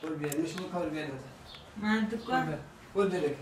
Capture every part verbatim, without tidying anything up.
Kur bir yerini, şunu kur bir yerini. Mantıklı. Kur bir. Kur bir yerini.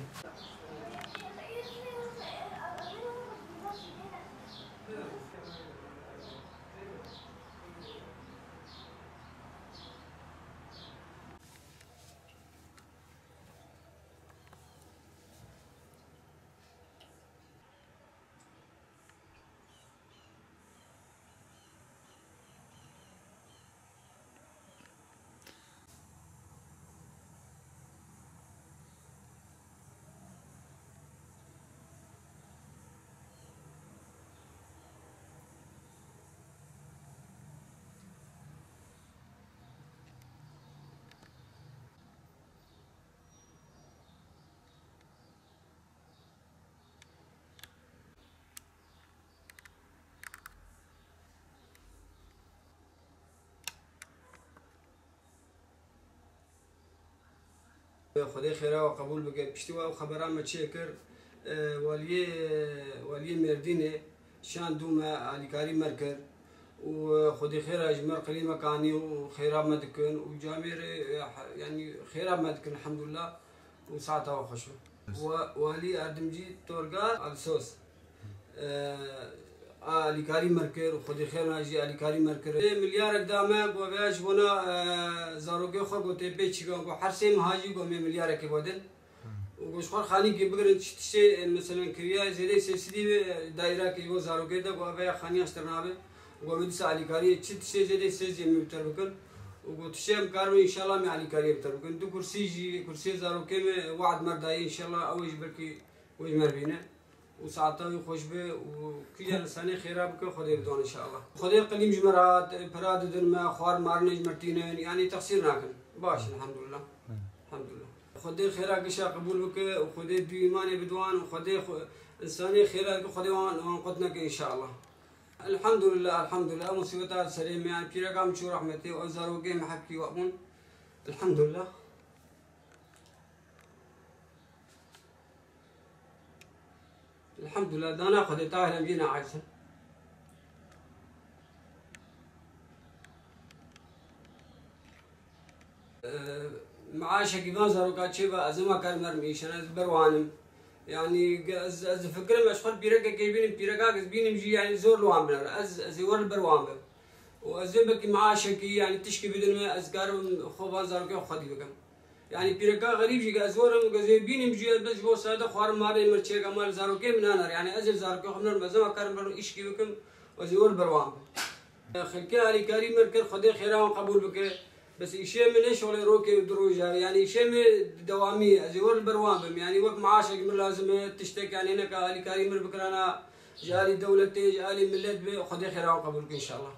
Xwedê xêra we qebûl bike. Piştî we ew xebera me çêkir, e, waliyê, waliyê Mêrdînê şand dû me, alîkarî me kir û, e, Xwedê xêra ji me qilî me kanî û xêra me dikin û camêrê, e, he-, yanî xêra me dikin, elhamdulillah. Û saeta we xweş be. Wa-, Walî Erdimcî Torgar Alsos, e, a alîkarî me kir û Xwedê xêr na jî alîkarî me kir. Ê milyarek da me, got, veya ji bona, e, zarokê xwe, got, tê pê çi, got, her sê meha jî, got, me milyarekê bidin. Û got, ji xwe xanîkê bigirin, çi tiştê, e, meselen kiriye, zêdeyî sê sedî wê, e, daîrekê ji bo zarokê de, got, veya xaniya ji te re nabe. Got, me dîsa alîkariyê çi tiştê zêdê sê zî em ê bi te bikin. Û got, tiştê em karibin înşallah me alîkariyê bi te bikin. Du kursî jî, kursiyê zarokê me we'd me dayê înşallah ew ê jî belkî wê ji me re bîne. Û saeta wî xweş be û kîjan insanê xêra bike Xwedê bi wan înşallah. Xwedê qilîm ji me re hat, pira didin me, xwar marine ji me re tînin, yanî texsîr nakin. Baş in, elhamdulillah. Elhamdulillah. Xwedê xêra gişa qebûl bike û Xwedê dû îmanê bi wan û Xwedê xwe-, insanê xêra bike, Xwedê wan, wan qut neke înşallah. Elhamdulillah, elhamdulillah. Ev musîbeta serê me, yanî pîreka min çû rehmetê û ev zarokê me hevkî we bûn. Elhamdulillah. Elhamdulillah, dana Xwedê, tahir em jî ne aciz in. Maaşekî van zaroka çêba, ez nema karim herim îşan, ez ber wan im. Yanî, ge-, ez, ez difikirim, ez xwe pîrekekê bînim, pîreka ez bînim jî, yanî zor li wan biner. Ez, ez ê wer li ber wan bim. Û ez ê belkî maaşekî, yanî tişkî bidin me, ez karim xwe van zarokê xwe xwedî bikim. Yanî pîreka xerîb jî, ez werim, ez ê bînim jî, ez bes ji bo sade xwarin marê min çêka mal zarokê min naner. Yanî ez ê zarokê xwe biner, ez nema karim ber îşkî bikim, ez ê wer li ber wan bim. Xelkê alîkarî me kir, Xwedê xêra wan qebûl bike. Bes îşê min ne şolê rokê û du roja, yanî îşê min dewamî ye. Ez ê wer li ber wan bim. Yanî wek maaşek min lazim e, tiştek yanî neka alîkarî min bikirana, ji alî dewletê, ji alî millet be, Xwedê xêra wan qebûl bike înşallah.